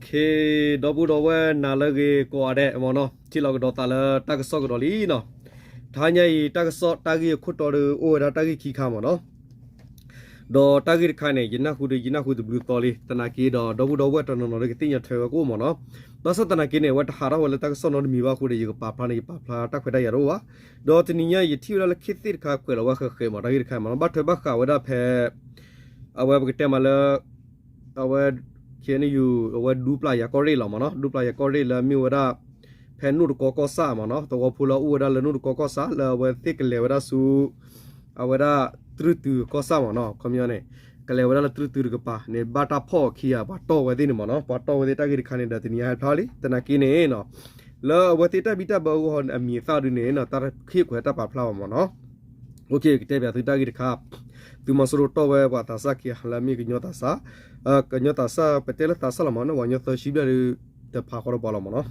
ဒီပုၢ်ဒီဝဲၢ်နၤလၢအဂ့ၤကိးဂၤဒဲးမ့ၢ်နီၤ, ထံၣ်လိာ်ကဒီးသးလၢတၢ်ကစီၣ်ကဒီးလံနီၤ. တဟါညါအံၤ တၢ်ကစီၣ်တၢ်ဂ့ၢ်အခိၣ်တီဒီး အိၣ်ဝဲဒၣ်တၢ်ဂ့ၢ်ခံခါမ့ၢ်နီၤ. ဒီးတၢ်ဂ့ၢ်တခါန့ၣ် ယနၢ်ဟူဒီး ယနၢ်ဟူတဘျုးသီလံ, သနာ်က့ဒီး ဒီပုၢ်ဒီဝဲၢ်တနီၤနီၤဒီးကသ့ၣ်ညါထွဲဝဲကအိၣ်မ့ၢ်နီၤ. ဘၣ်ဆၣ်သနာ်က့န့ၣ် အဝဲတဟးထီၣ်ဝဲလၢတၢ်ကစီၣ်နီတမံၤဘၣ်အဃိဒီး ယကပာ်ဖျါန့ၣ် ယပာ်ဖျါတၢ်ခွဲးတၢ်ယာ်တအိၣ်ဘၣ်. ဒီးတနံၤညါအံၤ ယထံၣ်ဝဲဒၣ်လၢခ့သ့ၣ်တခါ ကွဲးလီၤဝဲဃဲးဃဲးမ့ၢ် တၢ်ဂ့ၢ်တခါမ့ၢ်နီၤ, ဘၣ်ထွဲဘၣ်ဃးဝဲဒၣ်ဖဲ အဝဲပကတဲမးလၢ အဝဲ ခ့နယူၣ် အဝဲဒူပျၢ်ယၤကီၢ်ရ့ၣ်လီၤမ့ၢ်နီၤ, ဒူပျၢ်ယၤကီၢ်ရ့ၣ်လၢအမ့ၢ်ဝဲဒၣ် ဖဲနိၣ်တကီကီၢ်ဆၣ်မ့ၢ်နီၤ, သဝီဖိလၢအအိၣ်ဝဲဒၣ်လၢနိၣ်တကီကီၢ်ဆၣ် လၢအဝဲသ့ၣ်ကလဲၤဝဲဒၣ်ဆူ အဝဲဒၣ်တြုၢ်တုၤကီၢ်ဆၣ်မ့ၢ်နီၤ, ခီပညီန့ၣ် ကလဲၤဝဲဒၣ်လၢတြုၢ်တုၤတကပၤန့ၣ် ဘၣ်တၢ်ဖီၣ်အခံဂၤ ပှၤတီၢ်ဝဲသ့ၣ်န့ၣ်မ့ၢ်နီၤ, ပှၤတီၢ်ဝဲသ့ၣ်တၢ်ဂ့ၢ်တခါန့ၣ်ဒီး တနံၤညါဟဲဖျါလံ, သနာ်က့န့ၣ် လၢအဝဲသ့ၣ်တၢ်ဘံၣ်တၢ်ဘၢအဂီၢ်န့ၣ် အမံၤအသၣ်ဒုန့ၣ် တၢ်ခံးကွဲးတၢ်ပာ်ဖျါဘၣ်မ့ၢ်နီၤ. ကတဲဘၣ်သုတၢ်ဂ့ၢ်တခါ, သုးမီၤစိရိၤတီၢ်ဝဲပှၤသးစၢ်ခံဂၤ လၢအမ့ၢ်ကညီသးစၢ်, ကညီသးစၢ် ပတဲလၢသးစၢ်လီၤမ့ၢ်နီၤ, ပှၤကညီသၢဆံဘျဲၣ်ဒု တဖးဃီဒီးပှၤလီၤမ့ၢ်နီ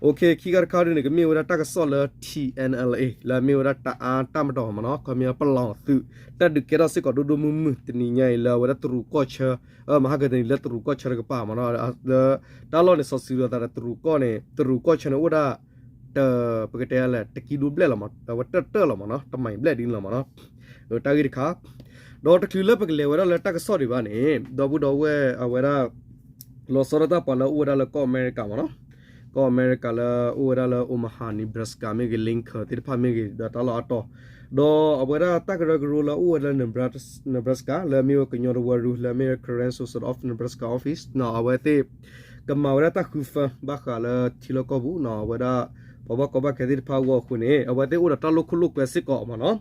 ၤ. ခံခါတခါဒုန့ၣ် ကမ့ၢ်ဝဲဒၣ်တၢ်ကစီၣ်လၢ ထံ NLA လၢအမ့ၢ်ဝဲဒၣ်တအါတၢ်မတီၤမ့ၢ်နီၤ, ခီပညီပလီၤသုး တၢ်ဒုးကဲထီၣ်စ့ၢ်ကီးဒိၣ်ဒိၣ်မုၢ်မုၢ် တနံၤညါအံၤလၢအဝဲဒၣ်တရူးကီၢ်ဆၢ, မဟါကတနံၤလၢတရူးကီၢ်ဆၢတကပၤမ့ၢ်နီၤ, လၢတၢ်လီၢ်န့ၣ် စီၤစုၤဒီးသးဒီးတရူးကီၢ်န့ၣ် တရူးကီၢ်ဆၢန့ၣ်အိၣ်ဒၣ် တ ပကတဲလဲၣ် တကံဒိဘျဲၣ်လီၤမ့ၢ် အဝဲတၢၢ်တၢၢ်လီၤမ့ၢ်နီၤ, တမံၤဘျဲၣ်ဒ်န့ၣ်လီၤမ့ၢ်နီၤ. တၢ်ဂ့ၢ်တခါ, ဒီးတချုးလၢပကလဲၤဝဲဒၣ်လၢတၢ်ကစီၣ်ဒံးဘၣ်န့ၣ် ဒီပုၢ်ဒီဝဲၢ်အဝဲဒၣ် လီၤဆီဒၣ်တၢ်ပှၤလၢအအိၣ်ဝဲဒၣ်လၢကီၢ်အမဲရကၤမ့ၢ်နီၤ, ကီၢ်အမဲရကၤလၢအအိၣ်ဝဲဒၣ်လၢ Omaha Nebraska မ့ၢ်ဂ့ၤ Lincoln သ့ၣ်တဖၣ်မ့ၢ်ဂ့ၤ ဒီးတၢ်လီၢ်အါတီၤ, ဒီးအဝဲဒၣ်တၢ်ကရၢကရိလၢအအိၣ်ဝဲဒၣ်လၢ Nebraska လၢအမ့ၢ်ဝဲကညီတဝၢရူ လၢအမ့ၢ်ဝဲ Karen Association of Nebraska Office နီၤ, အဝဲသ့ၣ် ကမၤဝဲဒၣ်တၢ်ဃုဖၢဘၣ်ဃးလၢထံလီၢ်ကီၢ်ပူၤနီၤ, အဝဲဒၣ် ပှၤဘၣ်ကီဘၣ်ခဲသ့ၣ်တဖၣ်အဂီၢ်အဃိန့ၣ် အဝဲသ့ၣ်အိၣ်ဒီးတၢ်လိာ်ခိၣ်လိာ်ကွဲစ့ၢ်ကီးမ့ၢ်နီၤ.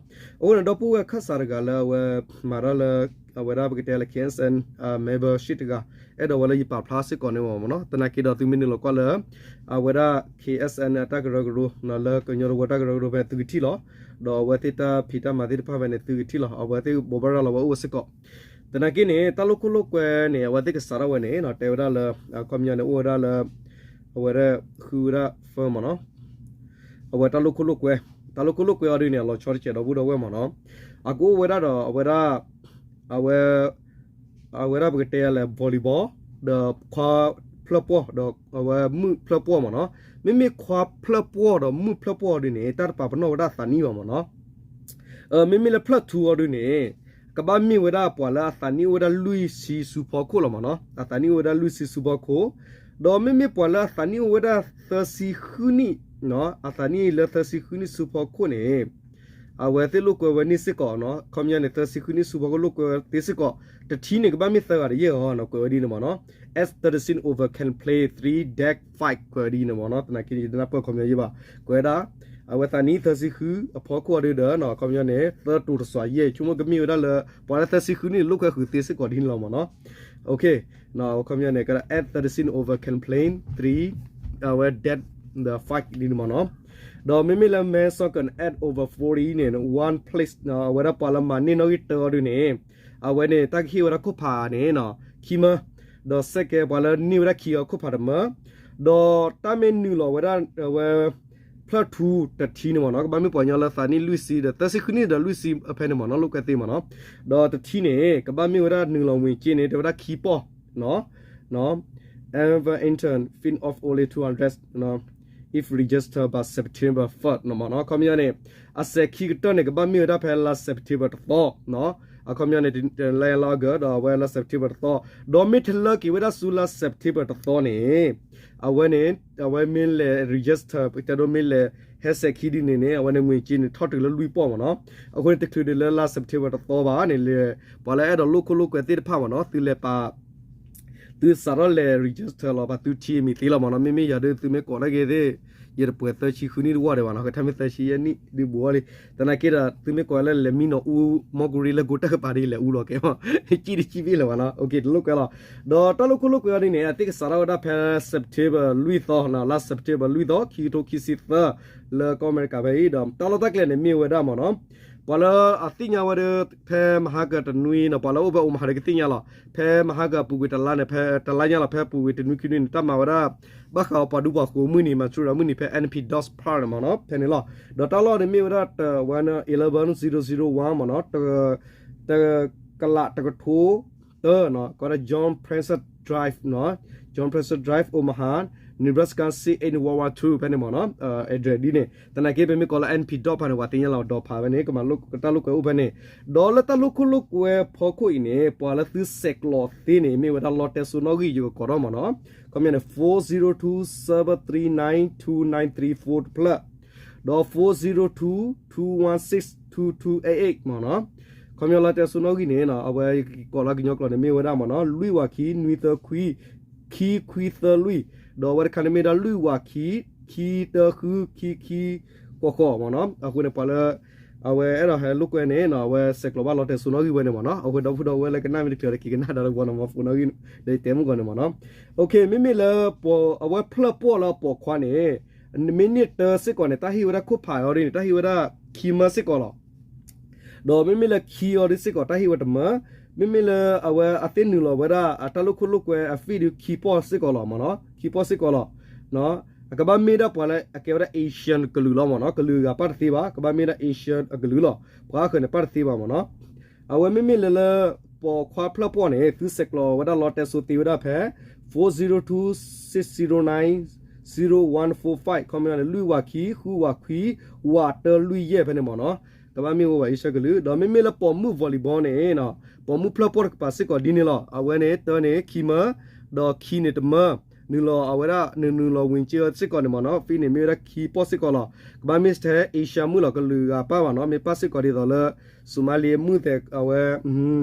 အဃိန့ၣ် ဒီပုၢ်ဝဲၢ်ခၢၣ်စးတဂၤလၢအဝဲ မၤတၢ်လၢ အဝဲဒၣ်ပကတဲလၢ K S N membership တဂၤ အဲၣ်ဒိးဝဲလၢယပာ်ဖျါစ့ၢ်ကီးန့ၣ်မ့ၢ်နီၤ, သနာ်က့ဒီးသုမ့ၢ်နုာ်လီၤကွၢ်လၢ အဝဲဒၣ် K S N အတၢ်ကရၢကရိ လၢကညီတဝၢတၢ်ကရၢကရိဖဲသုကထံၣ်လီၤ, ဒီးအဝဲသ့ၣ်တၢ်ဖံးတၢ်မၤသ့ၣ်တဖၣ်ဖဲန့ၣ် သုကထံၣ်လီၤ, အဝဲသ့ၣ်ဘိးဘၣ်ရၤလီၤဝဲအိၣ်ဝဲစ့ၢ်ကီး. သနာ်က့န့ၣ် တၢ်လိာ်ခိၣ်လိာ်ကွဲန့ၣ် အဝဲသ့ၣ်ကစးထီၣ်ဝဲန့ၣ် တဲဝဲဒၣ်လၢ အခီပညီန့ၣ် အိၣ်ဝဲဒၣ်လၢ အဝဲဒၣ်ဃုဝဲဒၣ် firm မ့ၢ်နီၤ, အဝဲတၢ်လိာ်ခိၣ်လိာ်ကွဲ, တၢ်လိာ်ခိၣ်လိာ်ကွဲအီၤဒ်န့ၣ် အလီၤဆီတစဲးဒီပုၢ်ဒီဝဲၢ်မ့ၢ်နီၤ, အကအိၣ်ဝဲဒၣ်ဒီး အဝဲဒၣ် အဝဲ အဝဲဒၣ်ပကတဲလၢ volleyball ဒီးခွါဖျၢၣ်ပှီၢ် ဒီးအဝဲမုၢ်ဖျၢၣ်ပှီၢ်မ့ၢ်နီၤ, မ့မ့ၢ်ခွါဖျၢၣ်ပှီၢ်ဒီးမုၢ်ဖျၢၣ်ပှီၢ်အီၤဒ်န့ၣ် တၢ်တပာ်ပနီၣ်ဝဲဒၣ်အသးနံၣ်ဘၣ်မ့ၢ်နီၤ. မ့မ့ၢ်လၢဖျၢၣ်ထူအီၤဒ်န့ၣ် ကဘၣ်မ့ၢ်ဝဲဒၣ်ပှၤလၢအသးနံၣ်အိၣ်ဝဲဒၣ်လွံၢ်ဆံဆူဖီခိၣ်လီၤမ့ၢ်နီၤ, အသးနံၣ်အိၣ်ဝဲဒၣ်လွံၢ်ဆံဆူဖီခိၣ်, ဒီးမ့မ့ၢ်ပှၤလၢအသးနံၣ်အိၣ်ဝဲဒၣ်သၢဆံဃုနံၣ်, အသးနံၣ်လၢသၢဆံဃုနံၣ်ဆူဖီခိၣ်န့ၣ် အဝဲသ့ၣ်လိာ်ကွဲဝဲန့ၣ်စ့ၢ်ကီး, ခီပညီန့ၣ် သၢဆံဃုနံၣ်ဆူဖီခိၣ်လိာ်ကွဲသ့စ့ၢ်ကီး, တထံၣ်န့ၣ် ကဘၣ်မ့ၢ်သၢဂၤတယဲၢ်အီၤ ကွဲးဝဲဒ်န့ၣ်မ့ၢ်နီၤ, as thirteen over can play three deck five ကွဲးဝဲဒ်န့ၣ်မ့ၢ်နီၤ, သနာ်က့န့ၣ် ယတနၢ်ပၢၢ်ခီပညီယဲၢ်ဘၣ်, ကွဲးဝဲဒၣ် အဝဲသးနံၣ်သၢဆံဃုအဖီခိၣ်အီၤဒ်ဒီး ခီပညီန့ၣ် သၢတိၤတစွၤယဲၢ် ဆိကမိၣ်ကမ့ၢ်ဝဲဒၣ်လၢ ပှၤလၢသၢဆံဃုနံၣ်န့ၣ် လိာ်ကွဲဃုာ်သ့စ့ၢ်ကီးဒ်န့ၣ်လီၤမ့ၢ်နီၤ. အခီပညီန့ၣ် ကဲဒၣ် at thirteen over can play three အဝဲ deck five ဒ်န့ၣ်မ့ၢ်နီၤ. ဒီးမ့မ့ၢ်လၢ men's soccer at over forty န့ၣ် one place အဝဲဒၣ်ပှၤလၢမၤန့ၢ်နီၣ်ဂံၢ်တၢအီၤဒ်န့ၣ် အဝဲန့ၣ် တၢ်ကဟ့ၣ်ဝဲဒၣ်ခိၣ်ဖးန့ၣ် ခံမၢ, ဒီး second ပှၤလၢန့ၢ်ဝဲဒၣ်ခံအီၤခိၣ်ဖးတမၢ, ဒီးတၢ်မ့ၢ်နုာ်လီၤဝဲဒၣ်အဝဲ ဖျၢၣ်ထူတထံန့ၣ်မ့ၢ်နီၤ ကဘၣ်မ့ၢ်ပှၤကညီလၢသးနံၣ်လွံၢ်ဆံဒီးသၢဆံဃုနံၣ်ဒီးလွံၢ်ဆံအဖဲန့ၣ်မ့ၢ်နီၤ လိာ်ကွဲသ့မ့ၢ်နီၤ, ဒီးတထံန့ၣ် ကဘၣ်မ့ၢ်ဝဲဒၣ်နုာ်လီၤဝင်ကြေးန့ၣ် တဲဝဲဒၣ်ခံပီၢ် ever enter fee of only two hundred if register by September first မ့ၢ်နီၤ, အခီပညီန့ၣ် အစဲးခံကတၢၢ်န့ၣ် ကဘၣ်မ့ၢ်ဝဲဒၣ်ဖဲလါ September တသီ, အခီပညီန့ၣ် လါ August ဒီးအဝဲလါ September တသီ, ဒီးမ့ၢ်တလၢက့ၤဝဲဒၣ်ဆူလါ September တသီန့ၣ် အဝဲန့ၣ် အဝဲမ့ၢ်လဲၤ register တဲဒိမ့ၢ်လဲၤဟဲစဲးခံဒ်န့ၣ်န့ၣ် အဝဲန့ၣ် ငွေကြေးန့ၣ် ထီၣ်တုၤလၢလွံၢ်ပီၢ်မ့ၢ်နီၤ, အဃိန့ၣ် တချုးဒံးလၢလါ September တသီဘၣ်န့ၣ် လဲၤ ပှၤလၢအဲၣ်ဒိးလိာ်ခိၣ်လိာ်ကွဲသ့ၣ်တဖၣ်မ့ၢ်နီၤ သုလဲၤပာ် သုစးထီၣ်လဲၤ register လီၤ ပာ်သုထံအမံၤသ့လီၤမ့ၢ်နီၤ, မ့မ့ၢ်ယၤဒ်သုမ့ၢ်ကိးနာ်က့သ့ၣ် ယတပှဲၤသၢဆံဃုနံၣ်တဝီဒံးဘၣ်နီၤ, ကထါမ့ၢ်သၢဆံယဲၢ်နံၣ်ဒ်ဘူးအီၤလံ, သနာ်က့ဒီး သုမ့ၢ်ကိးလၢလဲၤမံနီၤအူ မီၢ်ကူရံလၢကိတၢၢ်ကပၤဒ်လဲၤအူလီၤကဲမ့ၢ် ကံၣ်တကံၣ်ဘ့ၣ်လၢၤဘၣ်နီၤ, တလိာ်ကွဲလီၤ, ဒီးတၢ်လိာ်ခိၣ်လိာ်ကွဲအီၤဒ်န့ၣ် အသ့ၣ်ကစးထီၣ်ဝဲဒၣ်ဖဲ September လွံၢ်သီနီၤ, လါ September လွံၢ်သီ ခံကထိခံဆံသၢ လၢကီၢ်အမဲရကၤဖဲအံၤဒီး တၢ်လီၢ်တၢ်ကျဲန့ၣ်မ့ၢ်ဝဲဒၣ်မ့ၢ်နီၤ ပှၤလၢအသ့ၣ်ညါဝဲဒီး ဖဲမဟါကတနွံနီၤ ပှၤလၢအိၣ်ဖဲ Omaha ဒီးကသ့ၣ်ညါလီၤ, ဖဲမဟါကပူၤကွံာ်တလါန့ၣ် ဖဲတလါညါလီၤ ဖဲပူၤကွံာ်တနွံခံနွံန့ၣ် တၢ်မၤဝဲဒၣ် ဘၣ်ဃးပှၤဒူပှၤဃိၤမုၢ်နံၤ မၤဆူၣ်ရၤမုၢ်နံၤ ဖဲ N P Doss Park န့ၣ်မ့ၢ်နီၤ ဖဲန့ၣ်လီၤ, ဒီးတၢ်လီၢ်န့ၣ်မ့ၢ်ဝဲဒၣ် တဝဲ eleven zero zero one မ့ၢ်နီၤ တကလးတကထိ တၢနီၤ ကီးဒၣ် John Francis Drive နီၤ, John Preston Drive, Omaha, Nebraska six eight one one two ဖဲန့ၣ်မ့ၢ်နီၤ, address ဒ်န့ၣ်. သနာ်က့ ပမ့ၢ်ကိးလၢ NP ဒီးဖးန့ၣ် ပှၤသ့ၣ်ညါလီၤ ဒီးဖးဖဲန့ၣ် ကမၤလိတၢ်လိာ်ကွဲအိၣ်ဖဲန့ၣ်. ဒီးလၢတၢ်လိာ်ခိၣ်လိာ်ကွဲဖီခိၣ်အံၤန့ၣ် ပှၤလၢသုဆဲးကျိးသ့န့ၣ် မ့ၢ်ဝဲဒၣ်လီတဲစိနီၣ်ဂံၢ် ယကကိးထီၣ်မ့ၢ်နီၤ. ခီပညီန့ၣ် four zero two seven three nine two nine three four တဖျၢၣ်, ဒီး four zero two two one six two two eight eight မ့ၢ်နီၤ. ခီပညီလီတဲစိနီၣ်ဂံၢ်န့ၣ် အဝဲကိးလၢကညီကျိာ်န့ၣ် မ့ၢ်ဝဲဒၣ်မ့ၢ်နီၤ လွံၢ်ဝးခံ နွံသၢခွံ ခံခွံသၢလွံၢ်, ဒီးအဝဲတခါန့ၣ်မ့ၢ်ဒၣ်လွံၢ်ဝးခံ ခံတၢဃု ခံခံဃိးဃိးမ့ၢ်နီၤ. အဃိန့ၣ် ပှၤလၢ အဝဲအဲၣ်ဒိးဟဲလိာ်ကွဲန့ၣ် အဝဲဆဲးကျိးဘၣ်လီတဲစိနီၣ်ဂံၢ်ဝဲန့ၣ်မ့ၢ်နီၤ. အဃိဒီပုၢ်ဒီဝဲၢ်လၢကနၣ်မ့ၢ်တချုးဒီး က့ၤကနၣ်ဒီး ဝီနီၤမီဖိနီၣ်ဂံၢ် ဒီးတဲမုၢ်ဂီၤန့ၣ်မ့ၢ်နီၤ. မ့မ့ၢ်လၢ အဝဲဖျၢၣ်ပီၣ်လၢအပိာ်ခွါန့ၣ် မ့ၢ်န့ၢ်တၢစ့ၢ်ကီးန့ၣ် တၢ်ဟ့ၣ်ဝဲဒၣ်ခိၣ်ဖးအီၤဒ်န့ၣ် တၢ်ဟ့ၣ်ဝဲဒၣ်ခံမၢစ့ၢ်ကီးလီၤ. ဒီးမ့မ့ၢ်လၢခံအီၤဒ်စ့ၢ်ကီး တၢ်ဟ့ၣ်ဝဲတမၢ, မ့မ့ၢ်လၢအဝဲအသ့ၣ်နုာ်လီၤဝဲဒၣ်အတၢ်လိာ်ခိၣ်လိာ်ကွဲအ fee ဒ်ခံပီၣ်စ့ၢ်ကီးလီၤမ့ၢ်နီၤ, ခံပီၣ်စ့ၢ်ကီးလီၤ. အကဘၣ်မ့ၢ်ဒၣ်ပှၤလၢအကဲဝဲဒၣ် Asian ကလုာ်လီၤမ့ၢ်နီၤ, ကလုာ်အဂၤပၣ်တသ့ဘၣ်, ကဘၣ်မ့ၢ်ဒၣ် Asian အကလုာ်လီၤ. ပှၤအဃၢၤန့ၣ်ပၣ်တသ့ဘၣ်မ့ၢ်နီၤ. အဝဲမ့မ့ၢ်လၢလၢ ပိာ်ခွါဖျၢၣ်ပီၣ်န့ၣ် သုဆဲးကျိးဝဲဒၣ်လီတဲစိသ့ဝဲဒၣ်ဖဲ four zero two six zero nine zero one four five ခီပညီန့ၣ် လွံၢ်ဝးခံ ဃုဝးခွံ ဝးတၢလွံၢ်ယဲၢ်ဖဲန့ၣ်မ့ၢ်နီၤ. ကဘၣ်မ့ၢ်ဝဲဝဲ Asian ကလုာ်, ဒီးမ့မ့ၢ်လၢပိာ်မုၣ် volleyball န့ၣ် ပိာ်မုၣ်ဖျၢၣ်ပီၣ်တကပၤစ့ၢ်ကီးဒ်န့ၣ်လီၤ. အဝဲန့ၣ် တၢန့ၣ် ခံမၢ, ဒီးခံန့ၣ်တမၢ, နုာ်လီၤအဝဲဒၣ် နနုာ်လီၤ ဝင်ကြေး စ့ၢ်ကီးန့ၣ်မ့ၢ်နီၤ, fee န့ၣ် မ့ၢ်ဝဲဒၣ်ခံပီၣ်စ့ၢ်ကီးလီၤ. ကဘၣ်မ့ၢ်ထဲ Asia မုၣ်လီၤ ကလုာ်ဂၤပၣ်ဘၣ်နီၤ, မ့ၢ်ပၣ်စ့ၢ်ကီးဒ်သိးလၢ Somali မုၣ်သဲး အဝဲ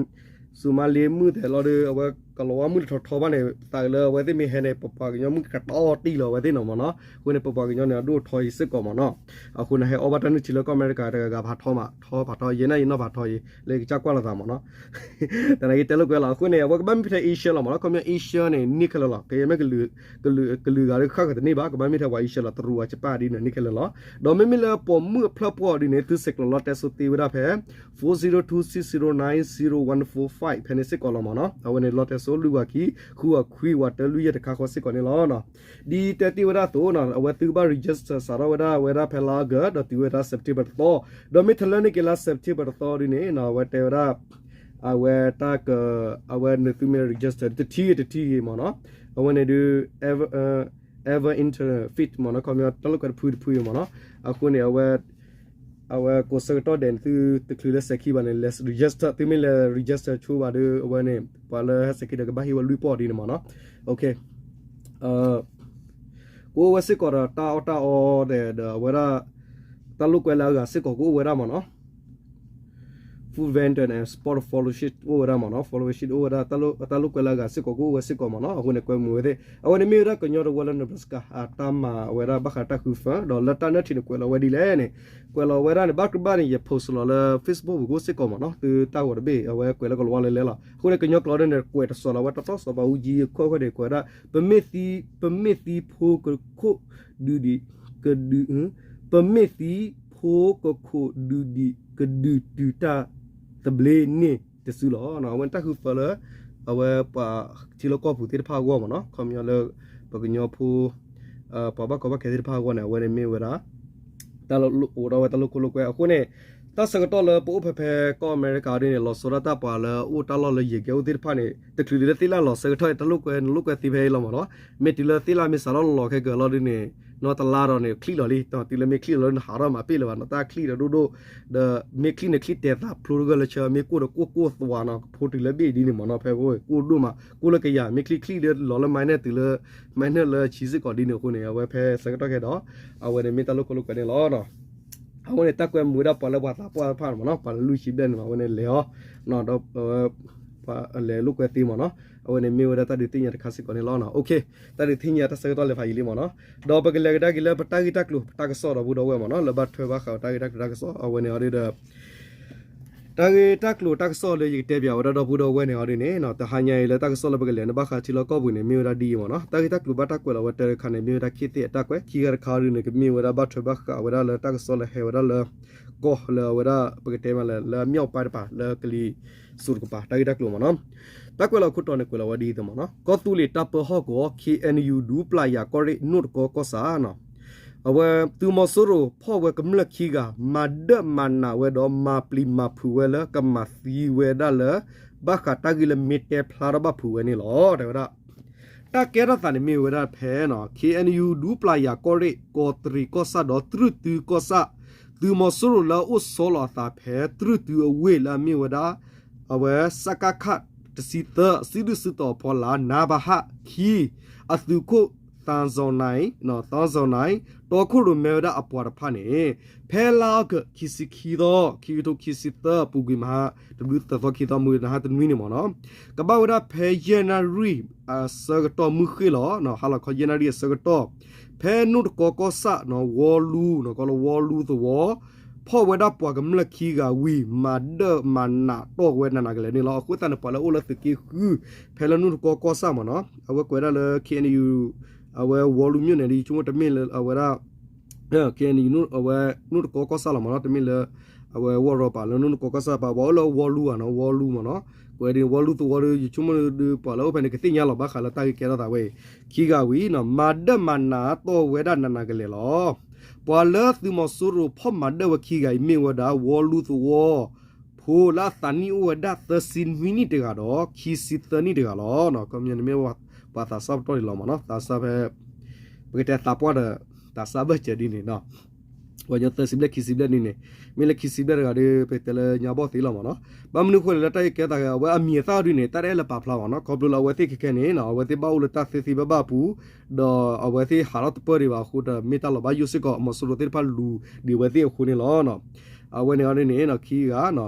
Somali မုၣ်သဲးလီၤဒီး အဝဲကလီၤဝါမုၣ်တထီထီဘၣ်န့ၣ် သးလၢအဝဲသ့ၣ်မ့ၢ်ဟဲန့ၣ် ပပှၤကညီမုၣ်ကတီၢ်တံၢ်လီၤအဝဲသ့ၣ်နီၤမ့ၢ်နီၤ. အဃိန့ၣ် ပပှၤကညီန့ၣ် အဒိၣ်ထီအံၤစ့ၢ်ကီးမ့ၢ်နီၤ. အဃိန့ၣ် ဟဲအီၣ်ဘၣ်တၢ်နုၢ်ထံလၢကီၢ်အမဲရကၤတဂၤဂၤဖးထီမး, ထီဖးထီ ယဲၢ်နၣ်ရံၣ်နီၢ်ဖးထီအံၤ လၢကစၢ်ကွၢ်လိာ်သးမ့ၢ်နီၤ. တနာ်က့တဲလိာ်ကွဲလီၤ. အဃိန့ၣ် အဝဲကဘၣ်မ့ၢ်ထဲ Asia လီၤမ့ၢ်နီၤ, ခီပညီ Asia န့ၣ် န့ၢ်ခဲလၢာ်လီၤ. ကယဲၢ်မ့ၢ်ကလုာ် ကလုာ်ဂၤဒီးဃၣ်ဃၢၤတန့ၢ်ဘၣ်, ကဘၣ်မ့ၢ်ထဲပှၤ Asia လီၤ တရူးဝဲကပၣ်ဒ်န့ၣ် န့ၢ်ခဲလၢာ်လီၤ. ဒီးမ့မ့ၢ်လၢပိာ်မုၣ်အဖျၢၣ်ပီၣ်ဒ်န့ၣ် သုဆဲးကျိးလီတဲစိသ့ဝဲဒၣ်ဖဲ four zero two six zero nine zero one four five ဖဲန့ၣ်စ့ၢ်ကီးလီၤမ့ၢ်နီၤ. အဝဲန့ၣ်လီတဲစိလွံၢ်ဝးခံ ဃုဝးခွံ ဝးတၢလွံၢ်ယဲၢ်တခါဃီစ့ၢ်ကီးန့ၣ်လီၤ. ဒ်တဲတ့ၢ်ဝဲဒၣ်အသိးနီၤ အဝဲသုကဘၣ် register စးထီၣ်ဝဲဒၣ် ဝဲဒၣ်ဖဲလါအီကူး ဒီးတုၤဝဲဒၣ် September တသီ, ဒီးမ့ၢ်ထဲလၢန့ၣ်က့ၤလါ September တသီဒ်န့ၣ်နီၤ အဝဲတဲဝဲဒၣ် အဝဲတၢ်က အဝဲန့ၣ်သုမ့ၢ် register တထံၣ်ဂ့ၤတထံၣ်ဂ့ၤမ့ၢ်နီၤ, အဝဲန့ၣ်ဒုး ever, ever interfere မ့ၢ်နီၤ, ခီပညီတၢ်လိာ်ကွဲတဖုတဖုအံၤမ့ၢ်နီၤ. အဃိန့ၣ် အဝဲ အဝဲကိးဆၢကတီၢ်ဒဲးန့ၣ် သုတချုးလၢစဲးခံဘၣ်န့ၣ် လဲၤ register, သုမ့ၢ်လဲၤ register ဆိဘၣ်ဒီး အဝဲန့ၣ် ပှၤလၢဟဲစဲးခံဒီးကဘၣ်ဟ့ၣ်ဝဲလွံၢ်ပီၣ်ဒ်န့ၣ်မ့ၢ်နီၤ. ကအိၣ်ဝဲစ့ၢ်ကီးဒီးတၢ်အီၣ်တၢ်အီဒီး ဒီးအဝဲဒၣ် တၢ်လိာ်ကွဲလၢအဂၤစ့ၢ်ကီးကအိၣ်ဝဲဒၣ်မ့ၢ်နီၤ. Food vendor and sport fellowship အိၣ်ဝဲဒၣ်မ့ၢ်နီၤ, fellowship အိၣ်ဝဲဒၣ် တၢ်လိာ်ကွဲလၢအဂၤစ့ၢ်ကီးကအိၣ်ဝဲစ့ၢ်ကီးမ့ၢ်နီၤ. အဃိန့ၣ် ကွဲမုာ်ဝဲသ့ၣ် အဝဲန့ၣ်မ့ၢ်ဝဲဒၣ်ကညီတဝၢလၢ Nebraska အတၢ်မၤဝဲဒၣ်ဘၣ်ဃးတၢ်ဃုဖၢ ဒီးလၢတၢ်နၢၣ်ထံးန့ၣ် ကွဲးလီၤဝဲဒ်လဲၣ်န့ၣ်, ကွဲးလီၤဝဲဒၣ်န့ၣ် ဘၣ်ကဘၣ်န့ၣ် ယ post လီၤလၢ Facebook ပူၤကအိၣ်စ့ၢ်ကီးမ့ၢ်နီၤ, သုတၢ်ဂီၤတဘ့ၣ် အဝဲကွဲးလၢကလီၤဝါလဲလဲလီၤ. အဃိန့ၣ် ကညီကျိာ်ဒ်န့ၣ် ကွဲးတစိၤလီၤဝဲတတီစီၤပၤအူကၠံ အခိၣ်ဃဲန့ၣ် ကွဲးဝဲဒၣ် ပမ့ၢ်သံ ပမ့ၢ်သံဖိကခိၣ်ဒုးဒံး ကဒုး ပမ့ၢ်သံဖိကခိၣ်ဒုးဒံး ကဒုးတုၤတၢ်သဘျ့န့ၣ်တစုလီၤ. အဝဲန့ၣ်တၢ်ဃုဖၢလၢ အဝဲပှၤထံလီၢ်ကီၢ်ပူၤသ့ၣ်တဖၣ်အဂီၢ်မ့ၢ်နီၤ, ခီပညီလၢ ပကညီဖိ ပှၤဘၣ်ကီဘၣ်ခဲသ့ၣ်တဖၣ်အဂီၢ်န့ၣ် အဝဲန့ၣ်မ့ၢ်ဝဲဒၣ် တၢ်အိၣ်ဒီးဝဲတၢ်လိာ်ခိၣ်လိာ်ကွဲ အဃိန့ၣ် တၢ်ဆၢကတီၢ်လၢပအိၣ်ဖဲဖဲကီၢ်အမဲရကၤဒ်န့ၣ် လီၤဆီဒၣ်တၢ်ပှၤလၢအိၣ်တၢ်လီၢ်လၢယဲၢ်ကဲအိၣ်သ့ၣ်တဖၣ်န့ၣ် တချုးလၢသ့ၣ်လၢလီၤဆၢကတီၢ် တၢ်လိာ်ကွဲနလိာ်ကွဲသ့ဖဲအံၤလီၤမ့ၢ်နီၤ, မ့ၢ်တုၤလၢသ့ၣ်လၢမ့ၢ်စးထီၣ်လီၤခဲကလီၤဒ်န့ၣ် နီၢ်တလါဒီးန့ၣ် ချံၣ်လီၤလံ, တုၤလၢမ့ၢ်ချံၣ်လီၤလၢနဟးထီၣ်မးပ့ၣ်လၢၤဘၣ်နီၤ, တၢ်ချံၣ်ဒီးဒိၣ်ဒိၣ် ဒီးမ့ၢ်ချံၣ်န့ၣ်ချံၣ်တဲာ်သးဖျိတဂၢၢ်လၢဆၢ မ့ၢ်ကိၢ်ဒီးကိၢ်ကိၢ်သွးနီၤ, ကဖိတုၤလၢဘ့ၣ်ဒ်န့ၣ်မ့ၢ်နီၤ, ဖဲကိၢ်ဒိၣ်မး ကိၢ်လၢကယၤ မ့ၢ်ချံၣ်ချံၣ်ဒီးလီၤလၢ minor တုၤလၢ minor လၢဆံးစ့ၢ်ကီးဒ်န့ၣ်အဃိန့ၣ် အဝဲဖဲဆၢကတီၢ်ခဲဒီး အဝဲန့ၣ်မ့ၢ်တၢ်လိာ်ခိၣ်လိာ်ကွဲန့ၣ်လီၤ. အဃိန့ၣ် တၢ်ကွဲမုာ်ဝဲဒၣ်ပှၤလၢပှၤသးပှၢ်တဖၣ်မ့ၢ်နီၤ, ပှၤလၢလွံၢ်ဆံဘျဲၣ်န့ၣ်မ့ၢ် အဝဲန့ၣ်လဲၤအီၤ ဒီး ပှၤလဲၤလိာ်ကွဲသ့မ့ၢ်နီၤ, အဝဲန့ၣ်မ့ၢ်ဝဲဒၣ်တၢ်ဒုးသ့ၣ်ညါတခါစ့ၢ်ကီးန့ၣ်လီၤ. တၢ်ဒုးသ့ၣ်ညါတၢ်ဆၢကတီၢ်လဲၤဖးယံာ်လံမ့ၢ်နီၤ, ဒီးပကလဲၤကဒါက့ၤလၢပတၢ်ဂ့ၢ်တၢ်ကျိၤတၢ်ကစီၣ်ဒီပုၢ်ဒီဝဲၢ်မ့ၢ်နီၤ, လၢဘၣ်ထွဲဘၣ်ဃးတၢ်ဂ့ၢ်တၢ်ကျိၤတၢ်ကစီၣ် အဝဲန့ၣ်အီၤဒ်ဒီး တၢ်ဂ့ၢ်တၢ်ကျိၤတၢ်ကစီၣ်လၢယကတဲပၠးဝဲဒၣ်ဒီပုၢ်ဒီဝဲၢ်န့ၣ်အီၤဒ်န့ၣ် တဟါညါအံၤလၢတၢ်ကစီၣ်လၢပကလဲၤန့ၣ် ဘၣ်ဃးထံလီၢ်ကီၢ်ပူၤန့ၣ် မ့ၢ်ဝဲဒၣ်ဒ်အံၤမ့ၢ်နီၤ, တၢ်ဂ့ၢ်တၢ်ကျိၤဘၣ်တၢ်ကွဲးလီၤဝဲတၢ်တခါန့ၣ် မ့ၢ်ဝဲဒၣ်ခ့သ့ၣ်အတၢ်ကွဲး, ခံဂၤတခါအီၤဒ်န့ၣ် ကမ့ၢ်ဝဲဒၣ်ဘၣ်ထွဲဘၣ်ဃးဝဲဒၣ်လၢတၢ်ကစီၣ်လၢဟဲဝဲဒၣ်လၢ ကီၢ်လၢအဝဲဒၣ် ပကတဲမးလၢ လၢအမျောက်ပိုင်းတပၤ လၢကလံၤစိးတကပၤ တၢ်ဂ့ၢ်တၢ်ကျိၤမ့ၢ်နီၤ, တၢ်ကွဲးလီၤခိၣ်တီန့ၣ် ကွဲးလီၤဝဲဒ်အံၤမ့ၢ်နီၤ, ကီၢ်သူလ့ၤတၢ်ပၢဟီၣ်ကဝီၤ ခ့ၣ်အဲၣ်ယူၣ် ဒူပျၢ်ယၤကီၢ်ရ့ၣ် နိၣ်တကီကီၢ်ဆၣ်နီၤ, အဝဲသုးမီၤစိရိၤဖီၣ်ဝဲကမျၢၢ်ခံဂၤ မၤဒၢၣ်မၤနးဝဲဒီးမၤပျံၤမၤဖုးဝဲလၢကမၤသံဝဲဒၣ်လၢ ဘၣ်ဃးတၢ်ဂ့ၢ်လၢမ့ၢ်တဲဖျါထီၣ်ဘၣ်ဖုးဝဲန့ၣ်လီၤ တဲဝဲဒၣ် တၢ်ကဲထီၣ်သးန့ၣ်မ့ၢ်ဝဲဒၣ်ဖဲ ခ့ၣ်အဲၣ်ယူၣ် ဒူပျၢ်ယၤကီၢ်ရ့ၣ် ကီးတရံးကီၢ်ဆၣ်ဒီးတြူၢ်တုကီၢ်ဆၣ် သုးမီၤစိရိၤလၢအအိၣ်ဆီလီၤအသးဖဲ တြူၢ်တုအဝ့ၢ်လၢအမ့ၢ်ဝဲဒၣ် အဝဲ စကခ တဆံသၢ စုဒုၣ်စုတီၤအဖီလာ် နါဘဟၣ်ခံ အသုးခိၣ် သန်းဇော်နိုင် သန်းဇော်နိုင် တီခိၣ်ရိၣ်မဲဝဲဒၣ်အပှၤတဖၣ်န့ၣ် ဖဲလါအီကူး ခံဆံခံသီ ခံကထိခံဆံသၢ ပူၤကွံာ်မဟါ တဘျုးသၢသီခံသီမုၢ်နဟါတနွံန့ၣ်မ့ၢ်နီၤ ကဘၣ်ဝဲဒၣ်ဖဲယဲၢ်နၣ်ရံၣ် အဆၢကတီၢ်မုၢ်ဃ့ၢ်လီၤ ဟါလီၤခီယဲၢ်နၣ်ရံၣ်အဆၢကတီၢ် ဖဲနိၣ်တကီကီၢ်ဆၣ် ဝီလူ ကီးလၢဝီလူသဝီ ဖီၣ်ဝဲဒၣ်ပှၤကမျၢၢ်ခံဂၤဝံၤ မၤဒၢၣ်မၤနးတီၢ်ဝဲနးနးကလဲာ်န့ၣ်လီၤ. အဃိသတးန့ၣ် ပှၤလၢအအိၣ်လၢသုးက့ဃု ဖဲလၢနိၣ်တကီကီၢ်ဆၣ်မ့ၢ်နီၤ အဝဲကွဲးဒၣ်လၢ ခ့ၣ်အဲၣ်ယူၣ် အဝဲဝီလူမြို့နယ်ဒီး ယဆိကမိၣ်တမ့ၢ်လၢအဝဲဒၣ် ခ့ၣ်အဲၣ်ယူၣ် အဝဲနိၣ်တကီကီၢ်ဆၣ်လီၤမ့ၢ်နီၤ တမ့ၢ်လၢ အဝဲဝီရီပၤလၢနိၣ်တကီကီၢ်ဆၣ်ပၤ ပှၤအိၣ်လၢဝီလူဧါနီၤ ဝီလူမ့ၢ်နီၤ ကွဲးဒ်ဝီလူသဝီဒီး ယဆိကမိၣ်ဒီး ပှၤလၢအအိၣ်ဖဲန့ၣ် ကသ့ၣ်ညါလီၤ ဘၣ်ဃးလၢတၢ်ဂ့ၢ်ကဲထီၣ်သးဝဲအံၤ ခံဂၤဝံၤနီၤ မၤဒၢၣ်မၤနးတီၢ်ဝဲဒၣ်နးနးကလဲာ်လီၤ. ပှၤလၢသုးမီၤစိရိၤဖီၣ်မၤဒၢၣ်ဝဲခံဂၤအံၤ မ့ၢ်ဝဲဒၣ် ဝီလူသဝီ ဖိလၢအသးနံၣ်အိၣ်ဝဲဒၣ် သၢဆံနွံနံၣ်တဂၤဒီး ခံဆံသၢနံၣ်တဂၤလီၤ. ခီပညီန့ၣ်မ့ၢ်ပှၤသးစၢ်ပတီၢ်န့ၣ်လီၤမ့ၢ်နီၤ သးစၢ်ဖဲ ပကတဲသးပှၢ်ဒီး သးစၢ်ဘၢၣ်စၢၤဒ်န့ၣ်နီၤ ပှၤကညီသၢဆံဘျဲၣ်ခံဆံဘျဲၣ်ဒ်န့ၣ် မ့ၢ်လၢခံဆံဘျဲၣ်တဂၤဒီး ပတဲလၢညါဘီၣ်သ့လီၤမ့ၢ်နီၤ ဘၣ်မနုၤအဃိလဲၣ်လၢတၢ်ဂ့ၢ်ကဲထီၣ်သးဂ့ၤ အဝဲအမံၤအသၣ်ဒ်န့ၣ် တၢ်တအဲၣ်လၢပာ်ဖျါဘၣ်နီၤ ခီဖျိလၢအဝဲသ့ၣ်ခဲခဲန့ၣ်နီၤ အဝဲသ့ၣ်ဘၣ်အိၣ်လၢတၢ်သ့သ့ဘၣ်ဘၣ်အပူၤ ဒီးအဝဲသ့ၣ်ဟးထီၣ်တပၢၢ်ဒံးဘၣ်အဃိဒီး မ့ၢ်တၢ်လီၤဘၣ်ယိၣ်စ့ၢ်ကီး မီၤစိရိၤသ့ၣ်တဖၣ်လူၤဒံးဝဲသ့ၣ်အဃိန့ၣ်လီၤ. အဝဲန့ၣ်အီၤဒ်န့ၣ်နီၤ ခံဂၤနီၤ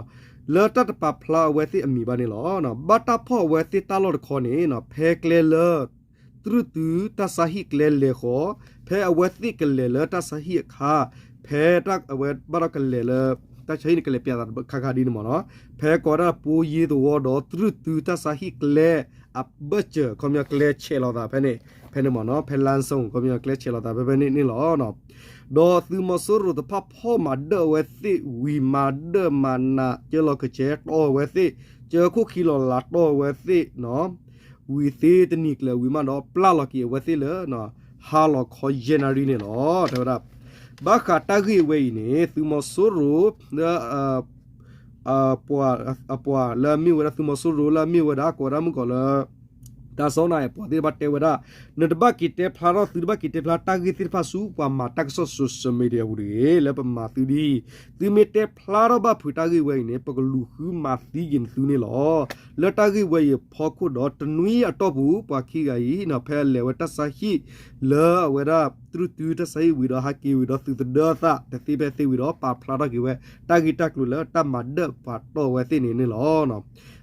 လၢတၢ်တပာ်ဖျါအဝဲသ့ၣ်အမံၤဘၣ်န့ၣ်လီၤ. ဘၣ်တၢ်ဖီၣ်အဝဲသ့ၣ်တၢ်လီၢ်တခီန့ၣ်နီၤ ဖဲကျဲလၢ တြူၢ်တုတၢ်ဆါဟံၣ်ကျဲလဲၤဃီ ဖဲအဝဲသ့ၣ်ကလဲၤလၢတၢ်ဆါဟံၣ်အခါ ဖဲတၢ်အဝဲဘၣ်ဒီးကလဲၤလၢ တၢ်ဆါဟံၣ်န့ၣ်ကလဲၤပၠးသးခါခါဒ်န့ၣ်မ့ၢ်နီၤ ဖဲကိးဝဲဒၣ်ပိယ့သဝီဒီးတြူၢ်တုတၢ်ဆါဟံၣ်ကျဲ အဘၢၣ်စၢၤ ခီပညီကျဲဆဲးလီၤသးဖဲန့ၣ် ဖဲန့ၣ်မ့ၢ်နီၤ ဖဲလါစိၤ ခီပညီကျဲဆဲးလီၤသးဖဲဖဲန့ၣ်န့ၣ်လီၤ. ဒီးသုးမီၤစိရိၤတဖၣ်ဖီၣ်မၤဒၢၣ်အဝဲသ့ၣ်ဝံၤ မၤဒၢၣ်မၤနးကၢလီၤကစဲးတီၢ်အဝဲသ့ၣ် ကၢခိၣ်ခံလီၤလးတီၢ်အဝဲသ့ၣ်နီၤ ဝံၤသ့တနံၤကျၢၤဝံၤမးဒီး ပျၢ်လီၤက့ၤအဝဲသ့ၣ်လၢ ဟါလီၤခီယဲၢ်နၣ်ရံၣ်န့ၣ်လီၤ. တဲဝဲဒၣ် ဘၣ်ဃးတၢ်ဂ့ၢ်ဝဲအံၤန့ၣ် သုးမီၤစိရိၤလၢ အပှၤလၢအမ့ၢ်ဝဲဒၣ်သုးမီၤစိရိၤလၢအမ့ၢ်ဝဲဒၣ် ကိးဝဲဒၣ်မုၢ်ကီးလၢ တၢ်စီၣ်နၤအံၤပှၤသ့ၣ်တဖၣ်တဲဝဲဒၣ် နတဘၣ်က့ၤတဲဖျါထီၣ် သုတဘၣ်က့ၤတဲဖျါတၢ်ဂ့ၢ်သ့ၣ်တဖၣ်ဆူပှၤမၤတၢ်ကစီၣ် social media ပူၤတဂ့ၤ လၢပမၤသုဒ်အံၤ သုမ့ၢ်တဲဖျါထီၣ်ဘၣ်ဖုးတၢ်ဂ့ၢ်ဝဲအံၤန့ၣ် ပကလူၤဃုမၤသံက့ၤနသုန့ၣ်လီၤ. လၢတၢ်ဂ့ၢ်ဝဲအံၤအဖီခိၣ်ဒီး တနွံအတီၢ်ပူၤ ပှၤခံဂၤအံၤ ဖဲအလဲၤဝဲတၢ်ဆါဟံၣ် လၢအဝဲဒၣ်တြူၢ်တုတၢ်ဆါဟံၣ်ဝံၤဒီး ဟးက့ၤဝံၤဒီးသုးသဒၢအသးတသ့ဖဲသ့ဝံၤဒီး ပာ်ဖျါထီၣ်က့ၤဝဲ တၢ်ဂ့ၢ်တၢ်ကျိၤလၢတၢ်မၤဒၢၣ်ပှၤတီၢ်ဝဲသ့ၣ်န့ၣ်န့ၣ်လီၤ.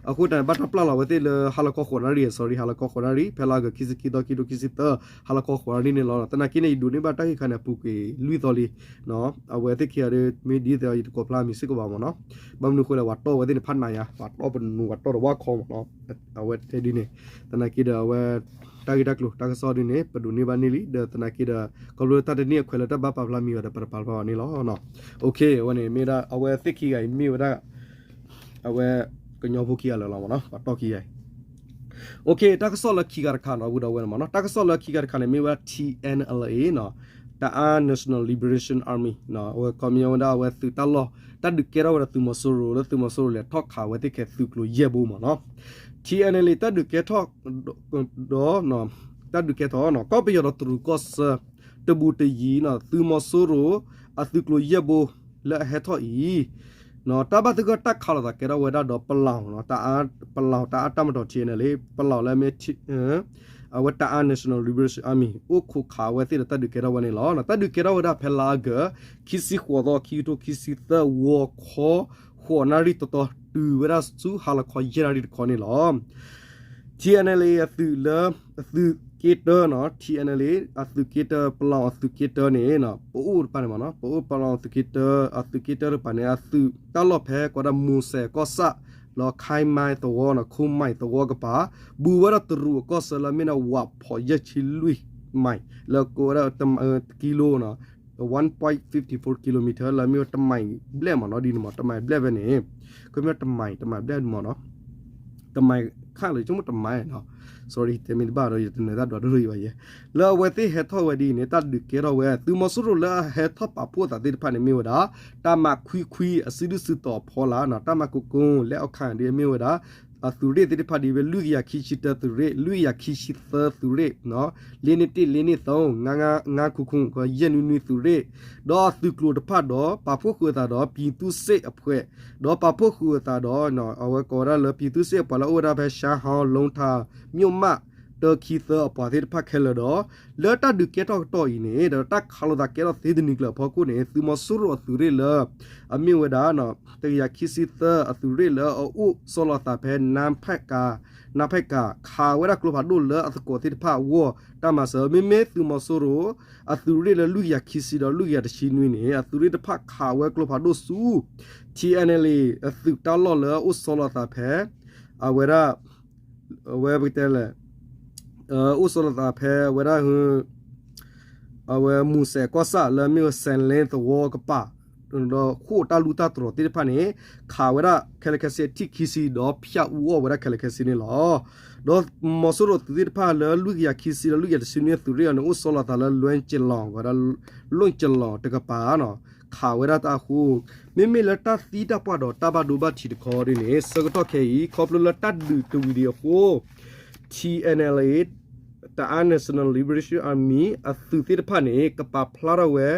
အဃိတၢ်န့ၣ် ဘၣ်တၢ်ပျၢ်လီၤဝဲသ့ၣ်လၢဟါလီၤခီဃိးနၣ်ရံၣ် sorry ဟါလီၤခီဃိးနၣ်ရံၣ် ဖဲလါအီကူး ခံဆံခံသီ ခံကထိခံဆံသၢ ဟါလီၤခီဃိးနၣ်ရံၣ်န့ၣ်လီၤ. သနာ်က့န့ၣ် ယဒိးန့ၢ်ဘၣ်တၢ်ဂ့ၢ်ခါန့ၣ် အပူၤကွံာ်လွံၢ်သီလံ အဝဲသ့ၣ်ခံဂၤဒီး မ့ၢ်ဒ်သိးယတကိးဖျါမံၤစ့ၢ်ကီးဘၣ်မ့ၢ်နီၤ. ဘၣ်မနုၤအဃိလဲၣ် ပှၤတီၢ်ဝဲသ့ၣ်န့ၣ် ဖးနးယါ ပှၤတီၢ်ပနူၤ ပှၤတီၢ်တဝၢ်ခီမ့ၢ်နီၤ. အဝဲတဲဒ်န့ၣ် သနာ်က့ဒီးအဝဲ တၢ်ဂ့ၢ်တၢ်ကျိၤ တၢ်ကစီၣ်ဒ်န့ၣ် ပဒိးန့ၢ်ဘၣ်န့ၢ်လံ ဒီးသနာ်က့ဒီး ခီဖျိတၢ်တန့ၢ်အခွဲးလၢတၢ်ဘၣ်ပာ်ဖျါမံၤဘၣ်ဒီး ပတပာ်ဖျါဘၣ်န့ၣ်လီၤ. အဝဲန့ၣ်မ့ၢ်ဒၣ် အဝဲသ့ၣ်ခံဂၤအံၤမ့ၢ်ဝဲဒၣ် အဝဲကညီဖိခံဂၤလၢာ်လီၤမ့ၢ်နီၤ ပှၤတီၢ်ခံဂၤအံၤ တၢ်ကစီၣ်လၢခံဂၤတခါနီၤ ဝံၤဒီးဝဲန့ၣ်မ့ၢ်နီၤ တၢ်ကစီၣ်လၢခံဂၤတခါန့ၣ် မ့ၢ်ဝဲဒၣ် T N L A နီၤ Taiwan National Liberation Army နီၤ အဝဲခီပညီဝဲဒၣ်အဝဲသုးတၢ်လီၢ် တၢ်ဒုးကဲထီၣ်ဝဲဒၣ်သုးမီၤစိရိၤ လၢသုးမီၤစိရိၤလဲၤထီၣ်ခးဝဲသ့ၣ်ခဲသုးကျိၤယဲၢ်ဘိမ့ၢ်နီၤ T N L A တၢ်ဒုးကဲထီၣ် ဒီး တၢ်ဒုးကဲထီၣ်နီၤ ကီၢ်ပယီၤဒီးတရူးကီၢ်ဆၢ တဘူးတယံၤနီၤ သုးမီၤစိရိၤ အသုးကျိၤယဲၢ်ဘိ လၢအဟဲထီၣ်အံၤ တၢ်ဘၣ်သဂၢၢ်တၢ်ခးလိာ်သးကဲထီၣ်ဝဲဒၣ်ဒီးပလီၢ်နီၤ ပလီၢ်တၢ်အတၢ်မတီၤ T N L A ပလီၢ်လၢမ့ၢ် အဝဲ Taiwan National Liberation Army အိၣ်ခိးခးဝဲသ့ၣ်ဒီးတၢ်ဒုးကဲထီၣ်ဝဲန့ၣ်လီၤ. တၢ်ဒုးကဲထီၣ်ဝဲဒၣ်ဖဲလါအီကူး ခံဆံဃိးသီ ခံကထိခံဆံသၢ ဂီၤခီ ဃိးနၣ်ရံၣ်တီတီ တုၤဝဲဒၣ်ဆူဟါလီၤခီယဲၢ်နၣ်ရံၣ်တခီန့ၣ်လီၤ. T N L A အသုးလၢ အသုးက့တၢနီၤ T N L A အသုးက့တၢ ပလီၢ်အသုးက့တၢန့ၣ် ပအိၣ်တပၤန့ၣ်မ့ၢ်နီၤ ပအိၣ်ပလီၢ်အသုးက့တၢ အသုးက့တၢတပၤန့ၣ် အသုးတၢ်လီၢ်ဖဲကိးဒၣ် မူစဲးကီၢ်ဆၣ် လီၤခါမါသဝီနီၤ ခိမါသဝီကပၤ ဘူးဝဲဒၣ်တရူးအကီၢ်ဆၢလၢမ့ၢ်ဒၣ် ဝးဖီး ယဲၢ်ဆံလွံၢ်မံး လၢကိးဝဲဒၣ် ကံလိနီၤ one point fifty four kilometer လၢမ့ၢ်ဝဲတမံးဘျဲၣ်မ့ၢ်နီၤ ဒ်န့ၣ်မ့ၢ် တမံးဘျဲၣ်ဖဲန့ၣ် ခီပညီတမံး တမံးဘျဲၣ်မ့ၢ်နီၤ တမံးခါလၢ ဆိကမိၣ်တမံးနီၤ sorry တဲမ့ၢ်တဘၣ်ဒီး ယတနၢၤတၢ်ဒွးတရူၢ်ယဘၣ်ယဲ လၢအဝဲသ့ၣ်ဟဲထီၣ်ဝဲဒ်အံၤန့ၣ် တၢ်ဒုးကဲထီၣ်ဝဲ သုးမီၤစိရိၤလၢအဟဲထီၣ်ပာ်ဖှိၣ်အသးသ့ၣ်တဖၣ်န့ၣ်မ့ၢ်ဝဲဒၣ် တၢ်မၤခွံခွံအစုဒုၣ်စုတီၤအဖီလာ်နီၤ တၢ်မၤကိကိ လၢအခါဒ်အမ့ၢ်ဝဲဒၣ် အသုးရ့ၣ်သ့ၣ်တဖၣ်ဒ်ဝဲ လွံၢ်ကယၤခံဆံတၢသုးရ့ၣ်, လွံၢ်ကယၤခံဆံသၢသုးရ့ၣ်, လေးနှစ်တစ်, လေးနှစ်သုံး, ငါးငါးခုခု, ယဲၢ်နွံနွံသုးရ့ၣ်, ဒီးအသုးကျိၤတဖၣ်ဒီး ပာ်ဖှိၣ်ဃုာ်အသးဒီး ပြည်သူ့စစ်အဖွဲ့, ဒီးပာ်ဖှိၣ်ဃုာ်အသးဒီး အဝဲကိးဝဲဒၣ်လၢ ပြည်သူ့စစ်အဖွဲ့ လၢအအိၣ်ဝဲဒၣ်ဖဲ ရှမ်းဟောင်း လူင်ထၣ်, မြို့မ တၢခံသၢအပှၤသ့ၣ်တဖၣ်ခဲလၢာ်ဒီး လၢတၢ်ဒုးကဲထီၣ်ကတီၢ်အံၤန့ၣ် ဒီးတၢ်ခးလိာ်သးကဲထီၣ်သ့တနံၤကျၢၤအဖီခိၣ်န့ၣ် သုးမီၤစိရိၤအသုးရ့ၣ်လၢ အမ့ၢ်ဝဲဒၣ် တကယၤခံဆံသၢအသုးရ့ၣ်လၢ အအိၣ်ဆီလီၤအသးဖဲ နါဖဲကၤ, နါဖဲကၤ ခးဝဲဒၣ်ကျိဖးဒိၣ်လၢအသကိးသ့ၣ်တဖၣ်အဂီၢ်တၢ်မၤစၢၤ, မ့မ့ၢ်သုးမီၤစိရိၤ အသုးရ့ၣ်လၢလွံၢ်ကယၤခံဆံဒီးလွံၢ်ကယၤတဆံနွံန့ၣ် အသုးရ့ၣ်တဖၣ်ခးဝဲကျိဖးဒိၣ်ဆူ ထံၣ်အဲၣ်အဲၣ်လ်အ့ အသုးတၢ်လီၢ်လၢအအိၣ်ဆီလီၤအသးဖဲ အဝဲဒၣ် အဝဲပကတဲလဲၣ် အိၣ်ဆီလီၤသးဖဲဝဲဒၣ် အဝဲမူၤစဲးကီၢ်ဆၣ်လၢအမ့ၢ်ဝဲ စဲးလ့သဝီကပၤ ဒီးဃိာ်တၢ်လူၢ်တၢ်တြီၤသ့ၣ်တဖၣ်န့ၣ် ခးဝဲဒၣ်ခဲလၢာ်ခဲဆ့အထံၣ်ခံဆံ ဒီးဖၠၣ်အူအီၣ်ဝဲဒၣ်ခဲလၢာ်ခဲဆ့န့ၣ်လီၤ. ဒီးမီၤစိရိၤသုးသ့ၣ်တဖၣ်လၢလွံၢ်ကယၤခံဆံဒီးလွံၢ်ကယၤတဆံနွံအသုးရ့ၣ်အံၤန့ၣ် အိၣ်ဆီလီၤသးလၢလွဲကလီၤ ဝဲဒၣ် လွဲကလီၤတကပၤ ခးဝဲဒၣ်တၢ်အဃိ မ့မ့ၢ်လၢတၢ်သံတၢ်ပှၢ်ဒီးတၢ်ဘၣ်ဒိဘၣ်ထံးတခီဒ်န့ၣ် ဆၢကတီၢ်ခဲအံၤ ခီဖျိလၢတၢ်ဒုးတဝံၤဒံးအဃိ ထံၣ်အဲၣ်အဲၣ်လ်အ့ Ta'ang National Liberation Army အသုးသ့ၣ်တဖၣ်န့ၣ် ကပာ်ဖျါထီၣ်ဝဲ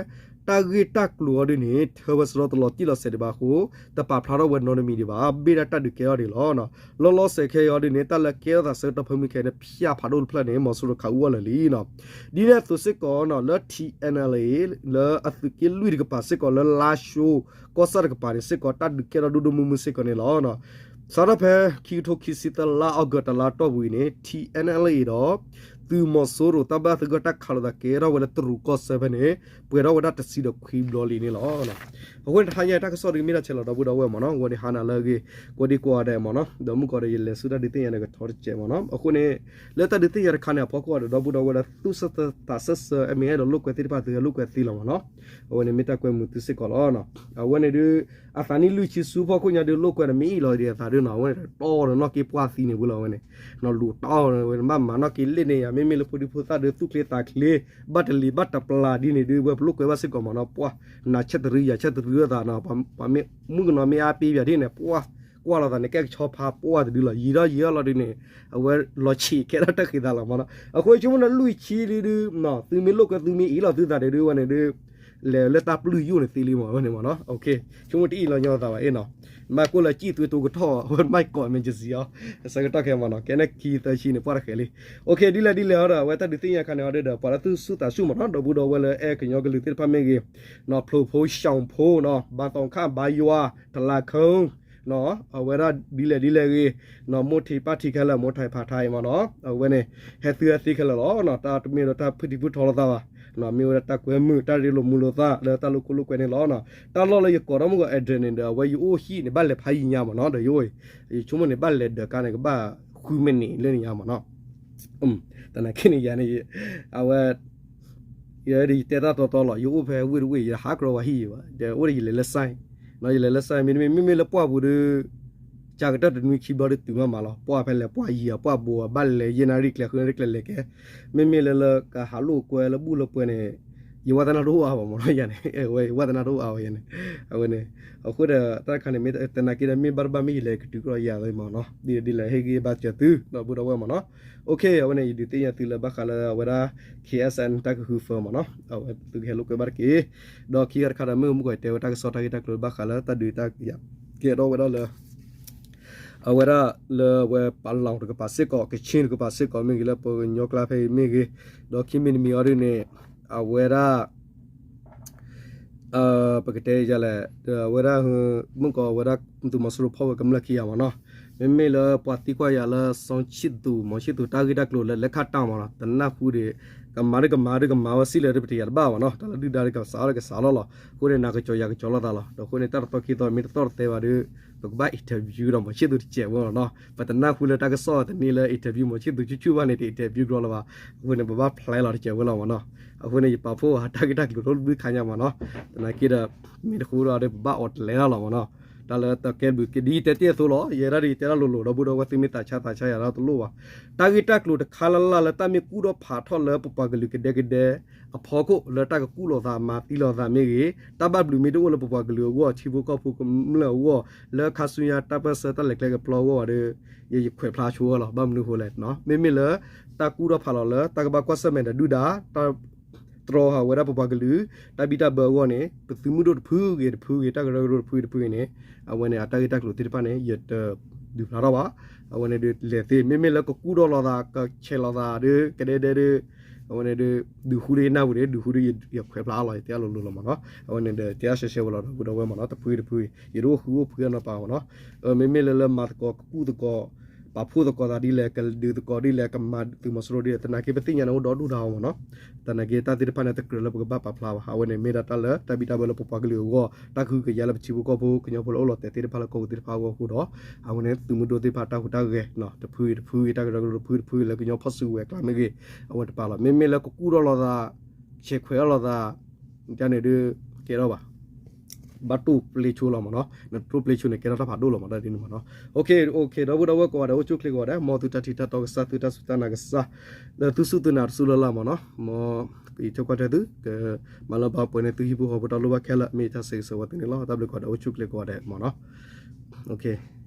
တၢ်ဂ့ၢ်တၢ်ကျိၤအီၤဒ်န့ၣ် ထၢဝဲစရီတလီၤတံၢ်လီၤဆဲးဒံးဘၣ်အဃိ တပာ်ဖျါထီၣ်ဝဲနီတမံၤဒံးဘၣ် ဘ့ၣ်ဒၣ်တၢ်ဒုးကဲထီၣ်ဒံးလီၤ. လီၤလီၤဆဲးခဲအံၤအီၤဒ်န့ၣ် တၢ်လၢကဲထီၣ်သးဆၢကတီၢ်ဖၢမုၢ်ခဲအံၤန့ၣ် ဖၠၣ်ဖးဒိၣ်တဖျၢၣ်န့ၣ် မီၤစိရိၤခးအူအီၣ်လၢာ်လံနီၤ. ဒ်န့ၣ်အသိးစ့ၢ်ကီးနီၤ လၢ ထံၣ်အဲၣ်အဲၣ်လ်အ့ လၢအသုးက့လွံၢ်တကပၤစ့ၢ်ကီး လၢလါၡိကီၢ်ဆၣ်တကပၤန့ၣ်စ့ၢ်ကီး တၢ်ဒုးကဲထီၣ်ဒိၣ်ဒိၣ်မုၢ်မုၢ်စ့ၢ်ကီးန့ၣ်လီၤ. စးထီၣ်ဖဲခံကထိခံဆံသၢလါအီကူးတလါတီၢ်ပူၤအံၤန့ၣ် ထံၣ်အဲၣ်အဲၣ်လ်အ့ဒီး သုးမီၤစိရိၤတၢ်ဘၣ်သဂၢၢ်တၢ်ခးလိာ်သးကဲထီၣ်ဝဲလၢတရူးကီၢ်စဲၣ်ဖဲန့ၣ် ပှဲၤထီၣ်ဝဲဒၣ်တဆံဒီးခွံဘျီလံန့ၣ်လီၤ. အဃိန့ၣ် တဟါညါတၢ်ကစီၣ်ဒ်မ့ၢ်တၢ်ဆဲးလီၤ ဒီပုၢ်ဒီဝဲၢ်မ့ၢ်နီၤ အဝဲန့ၣ်ဟါနၤလၢအဂ့ၤ ကွၢ်ဒံကွၢ်အီၤဒဲးမ့ၢ်နီၤ ဒီးမုၢ်ကီးဒီးယလဲၤဆူတၢ်ဒုးသ့ၣ်ညါန့ၣ်ကထီတစဲးမ့ၢ်နီၤ. အဃိန့ၣ် လၢတၢ်ဒုးသ့ၣ်ညါတခါန့ၣ် အဖီခိၣ်ဒီး ဒီပုၢ်ဒီဝဲၢ်လၢသူၣ်ဆၢသးဆၢဆၢ အမ့ၢ်အဲၣ်ဒိးလိာ်ကွဲသ့ၣ်တဖၣ် သုဟဲလိာ်ကွဲသ့လီၤမ့ၢ်နီၤ. အဝဲန့ၣ်မ့ၢ်တၢ်ကွဲမုာ်သုစ့ၢ်ကီးလီၤ. အဝဲန့ၣ်ဒုး အသးနံၣ်လွံၢ်ဆံဆူဖီခိၣ်ညါဒုးလိာ်ကွဲဒီးမ့ၢ်အ့ၣ်လီၤဒံးအသးဒုးနီၤ အဝဲန့ၣ်တီဒီးနီၣ်က့ပှၢ်သံန့ၣ်ဝဲလီၤ အဝဲန့ၣ် နီၤလူၤတီဝဲ ဘၣ်မၤနီၣ်က့လ့ၣ်န့ၣ်ယၤ မ့မ့ၢ်လၢဖိဒံဖိသၣ်ဒုးသူၣ်ချ့သးချ့ ဘၣ်တလံၤဘၣ်တပျၢ်ဒ်န့ၣ်ဒုး ဝဲပလိာ်ကွဲဘၣ်စ့ၢ်ကီးမ့ၢ်နီၤ ပှၢ် နၤဆဲးတရံးယၤဆဲးတရံးအသးနီၤ ပှၤမ့ၢ်မုၣ်ကနီၤမ့ၢ်အါပ့ၤပၠးဒ်န့ၣ် ပှၢ် ကွၢ်လိာ်သးန့ၣ် ကဲကဆီဖါပှၢ်တဒုလီၤ ယံာ်ထီၣ်ယံာ်ထီၣ်လီၤဒုးန့ၣ် အဝဲလီၤဆံးကဲထီၣ်တၢ်ဃံသးလီၤမ့ၢ်နီၤ. အဃိဆိကမိၣ်န့ၣ်လွံၢ်ဆံဒုး သုမ့ၢ်လိာ်ကွဲသုမ့ၢ်အ့ၣ်လီၤသုသးဒုးဝဲန့ၣ်ဒုး လဲၤလၢတၢ်ပျုၢ်ယိာ်န့ၣ်သ့လံမ့ၢ် အဝဲန့ၣ်မ့ၢ်နီၤ. ဆိကမိၣ်တအ့ၣ်လီၤညီသးဘၣ်အ့ၣ်နီၤ မ့ၢ်ကိၣ်လၢကံၣ်သွ့တိကထီၣ် အဝဲမ့ၢ်ကိး emergency အီၤ ဆၢကတီၢ်ခဲအံၤမ့ၢ်နီၤ ကဲန့ၣ်ခံသၢဆံန့ၣ် ပှၢ်တဃဲးလံ. အ ဒ်လဲၣ်ဒ်လဲၣ်အီၤဒီး အဝဲတၢ်ဒုးသ့ၣ်ညါခါန့ၣ်အီၤဒီး ပှၤလၢသူၣ်ဆူၣ်သးဆူၣ်မ့ၢ်နီၤ ဒီပုၢ်ဒီဝဲၢ်လၢအဲၣ်ကညီကလုာ်သ့ၣ်တဖၣ်မ့ၢ်ဂ့ၤ နီၤဖျိးဖိ ရှောင်ဖိနီၤ ဘါသောင်ခ ဘါယွၤ တလးခုံ အဝဲဒၣ်ဒ်လဲၣ်ဒ်လဲၣ်ဂ့ၤ နီၤမိၢ်ထံးပၢ်ထံးခဲလၢာ် မိၢ်ထံးဖါထံးမ့ၢ်နီၤ အဝဲန့ၣ် ဟဲသုဟဲသ့ခဲလၢာ်လီၤ. တၢ်တမ့ၢ်ဒီးတၢ်ဖုၣ်ထံဖုၣ်ထီလိာ်သးဘၣ် မ့ၢ်ဝဲဒၣ်တၢ်ကွဲမုာ် တၢ်ရ့လိာ်မုာ်လိာ်သး လၢတၢ်လိာ်ခိၣ်လိာ်ကွဲန့ၣ်လီၤ. တၢ်လီၢ်လၢယကိးထီၣ်မုၢ်ဂီၤ address န့ၣ်ဒီး အဝဲယအိၣ်ဟံၣ်န့ၣ် ဘၣ်လဲၤဖးယံာ်ညါမ့ၢ်နီၤ ဒီးယအိၣ် ယဆိကမိၣ်န့ၣ် ဘၣ်လဲၤဒၢးကါန့ၣ် ကဘၣ်ဃုမံးနံးလၢန့ၣ်ညါမ့ၢ်နီၤ သနာ်က့န့ၣ်ယၤန့ၣ် အဝဲ ယဲဒၣ်ယတဲတၢ်တီတီလီၤ ယအိၣ်ဖဲဝ့ၢ်တဝ့ၢ် ယဟးကြၢးဝဲဟံၣ်ယၤဘၣ် ဒီးအိၣ်ဒီးယလဲၤလၢ site နီၤ ယလဲၤလၢ site မ့တမ့ၢ် မ့မ့ၢ်လၢပှၢ်ပူၤဒီး ကၢ်ကတၢၢ်တနွံခံဘျီဒီးတုၤမးမးလီၤ ပှၢ်ဖဲလဲၣ် ပှၢ်ယံၤ ပှၢ်ဘိး ဘၣ်လဲၤယဲၢ်နၣ်ရံၣ်ကျဲၤဃုနၣ်ရံၣ်ကျဲၤလဲၤကဲ မ့မ့ၢ်လၢလၢကဟးလိာ်ကွဲလၢဘူၣ်လၢပှဲၤန့ၣ် ယဝဲသနာ်တအိၣ်အါဘၣ်မ့ၢ်နီၤ ယၤန့ၣ် ဝဲယဝဲသနာ်တအိၣ်အါဝဲယၤန့ၣ် အဝဲန့ၣ် အဃိဒီးတၢ်တခါန့ၣ် မ့ၢ်သနာ်က့ဒီး မ့ၢ်ဘၣ်တဘၣ်မ့ၢ်ယလဲၤကတုၤကြၢးယၤသ့မ့ၢ်နီၤ ဒ်လဲၣ်ဒ်လဲၣ်ဟ့ၣ်ဂံၢ်ဘါစၢၤသု ဒီပုၢ်ဒီဝဲၢ်မ့ၢ်နီၤ အ အဝဲန့ၣ် ယဒုးသ့ၣ်ညါသုလၢဘၣ်ဃးလၢအဝဲဒၣ် KSN တၢ်ကဃုဖၢမ့ၢ်နီၤ အဝဲသုကဟဲလိာ်ကွဲဘၣ်တက့ၢ် ဒီးခံဂၤတခါဒီး မ့ၢ်မုၢ်ကီးတဲဝဲတၢ်ကစီၣ်တၢ်ဂ့ၢ်တၢ်ကျိၤဘၣ်ဃးလၢတၢ်ဒုးတၢ်ယၤ ကဲထီၣ်ဝဲဒၣ်လၢ အဝဲဒၣ်လၢအဝဲပလီၢ်တကပၤစ့ၢ်ကီး ကဆ့ၣ်တကပၤစ့ၢ်ကီးမ့ၢ်ဂ့ၤ လၢပှၤကညီကျါဖဲအံၤမ့ၢ်ဂ့ၤ ဒီးခံမံၤတမံၤအီၤဒ်န့ၣ် အဝဲဒၣ် ပကတဲယၤလဲၣ် ဒီးအဝဲဒၣ် မုၢ်ကီးအဝဲဒၣ် သုးမီၤစိရိၤဖီၣ်ဝဲကမျၢၢ်ခံဂၤမ့ၢ်နီၤ မ့မ့ၢ်လၢပှၤသံကွၢ်ယၤလၢ စီၤဆံသူး မီၤဆံသူး တၢ်ဂ့ၢ်တၢ်ကျိၤလၢလဲၤခါတၢ်မ့ၢ်နီၤ တနၢ်ဟူဒီး ကမၤဒ်ကမၤဒ်ကမၤဝဲစံၣ်လၢဒ်ပတယၤတဘၣ်မ့ၢ်နီၤ တၢ်လၢဒုၣ်ဒါဒ်ကစးထီၣ်ဒ်ကစးထီၣ်လီၤ အဃိန့ၣ် နၤကစီၤယၤကစီၤလိာ်သးလီၤ ဒီးအဃိန့ၣ် တၢ်တသီခံသီမ့ၢ်တသီၣ်တသဲဘၣ်ဒီး ပကဘၣ် interview ဒီး မီၤဆံသူး တစဲးဖိလီၤနီၤ ပတနၢ်ဟူလၢတၢ်ကစီၣ်တန့ၢ်လၢ interview မီၤဆံသူး ဆူၣ်ဆူၣ်ဘၣ်န့ၣ် တ interview ကြၢးလၢၤဘၣ် အဃိန့ၣ် ပဘၣ် plan လီၤတစဲးဖိလီၤမ့ၢ်နီၤ အဃိန့ၣ် ယပာ်ဖှိၣ်အတၢ်ဂ့ၢ်တၢ်ကျိၤတဘျုးခါညါမ့ၢ်နီၤ သနာ်က့ဒီး မ့ၢ်တဃူဒီး ပဘၣ်အီၤတလဲၤလီၤမ့ၢ်နီၤ တၢ်လၢတၢ်ကဲဘျုးကဲ ဒ်ယတဲတ့ၢ်အသိးလီၤ. ယဲဒၣ်ဒ်ယတဲတၢ်လိၤလိၤ ဒီပုၢ်ဒီဝဲၢ် သုမ့ၢ်သးဆါသးဆါယၤဒီးတလိၣ်ဘၣ်. တၢ်ဂ့ၢ်တၢ်ကျိၤတခါလၢ်လၢ်လၢတၢ်မ့ၢ်ကူၣ်ထီၣ်ဖးထီၣ်လၢပပှၤကလုာ်ကဒဲကဒဲ အဖီခိၣ်လၢတၢ်ကကူၣ်လိာ်သးမၤသံလိာ်သးမ့ၢ်ဂ့ၤ, တၢ်ဘၣ်ဘျုးမ့ၢ်တအိၣ်လၢပပှၤကလုာ်အဂီၢ် ထံဖိကီၢ်ဖိကမျၢၢ်အဂီၢ် လၢခါဆူညါတၢ်ပၢၢ်ဆၢတၢ်လဲၤကျဲကပျီအဂီၢ်ဘၣ်ဒီး ယ ယခွဲးဖျါဆိအီၤလီၤ. ဘၣ်မနုၤအဃိလဲၣ်, မ့မ့ၢ်လၢ တၢ်ကူၣ်ထီၣ်ဖးလီၤလၢ တၢ်ကဘၣ်ကွၢ်ဆၢၣ်မဲာ်ဒီးဒုၣ်ဒါ တၢ် တြီဟးဝဲဒၣ်ပပှၤကလုာ် တၢ်ဘံၣ်တၢ်ဘၢအဂီၢ်န့ၣ် ပသုးမုၢ်ဒိၣ်တဖုဂ့ၤတဖုဂ့ၤ တၢ်ကရၢကရိတဖုတဖုန့ၣ် အဝဲန့ၣ်အတၢ်ဂ့ၢ်တၢ်ကျိၤသ့ၣ်တဖၣ်န့ၣ် ယတဒုးဖျါထီၣ်ဘၣ်. အဝဲန့ၣ်ဒုးလဲၤသ့ မ့မ့ၢ်လၢကကူၣ်ထီၣ်လိာ်သး ကဆဲးလိာ်သးဒီး ကဒဲဒဲဒီး အဝဲန့ၣ်ဒုး ဒုးဃူဒ်ယနၢ်ပူၤန့ၣ် ဒုးဃူဒီးယခွဲးဖျါအါလီၤ ယတဲအလိၤလိၤလီၤမ့ၢ်နီၤ. အဝဲန့ၣ်ဒီး တဲအရှဲရှဲဝဲလီၤ ဒီပုၢ်ဒီဝဲၢ်မ့ၢ်နီၤ တဖုတဖု ယတအိၣ်ဃုအိၣ်ဖုအနီၢ်ပၤမ့ၢ်နီၤ. မ့မ့ၢ်လၢလၢမၤသကိးကကူၣ်သကိး ပာ်ဖှိၣ်သကိးသးဒ်လဲၣ် ကဒုးသကိးဒ်လဲၣ် ကမၤသုးမီၤစိရိၤဒ်လဲၣ် သနာ်က့ပသ့ၣ်ညါန့ၣ်အိၣ်ဒီဒူၣ်ဒါအီၤမ့ၢ်နီၤ. သနာ်က့တၢ်သ့ၣ်တဖၣ်န့ၣ် တကြၢးလၢပကဘၣ်ပာ်ဖျါဘၣ်. အဝဲန့ၣ်မ့ၢ်ဒၣ်တၢ်လၢတၢ်ဘံၣ်တၢ်ဘၢလၢပပှၤကလုာ်အဂီၢ် တၢ်ကဟုကယာ်လၢပထံဖိကီၢ်ဖိ ကညီဖိလၢအိၣ်လီၤတဲာ်သ့ၣ်တဖၣ်လၢကီၢ်ပူၤသ့ၣ်တဖၣ်အဂီၢ်အဃိဒီး အဝဲန့ၣ်သုးမုၢ်ဒိၣ်သ့ၣ်တဖၣ်တၢ်ဟူးတၢ်ဂဲၤ တဖုတဖု တၢ်ကရၢကရိတဖုတဖုလၢကညီဖီၣ်စုကဝဲၤအကျါမ့ၢ်ဂ့ၤ အဝဲတပာ်လီၤ. မ့မ့ၢ်လၢကကူၣ်ထီၣ်လိာ်သး ဆဲးခွဲးအီၣ်လိာ်သး န့ၣ်ဒုး ကဲထီၣ်ဘၣ် ဘၣ်တိၢ်ပျ့ၤဆိလီၤမ့ၢ်နီၤ. နတိၢ်ပျ့ၤဆိန့ၣ် ကဲထီၣ်တၢ်ဖးဒိၣ်လီၤမ့ၢ် တၢ်ဒ်န့ၣ်မ့ၢ်နီၤ. အိၣ်ခ့ ဒီပုၢ်ဒီဝဲၢ်ကိးဂၤဒဲး အိၣ်ဆူၣ်ချ့ကိးဂၤဒဲး မ်သုတၢ်ထံၣ်တၢ်တီကစၢ် သုတၢ်စူၢ်တၢ်နာ်ကစၢ် လၢသုစူၢ်သုနာ်တစူၢ်လၢ်လၢ်မ့ၢ်နီၤ. မ်ယဆိကမိၣ်ထွဲသု ကမၤလၢဘၣ်ပှဲၤန့ၣ် သုဟံၣ်ဖိဃီဖိတၢ်လိၣ်ဘၣ်ခဲလၢာ် မ့ၢ်ယတၢ်ဆၢဂ့ၤဆၢဝါသုန့ၣ်လီၤ. တၢ်ဘျုးကိးဂၤဒဲး အိၣ်ဆူၣ်ချ့ကိးဂၤဒဲးမ့ၢ်နီၤ.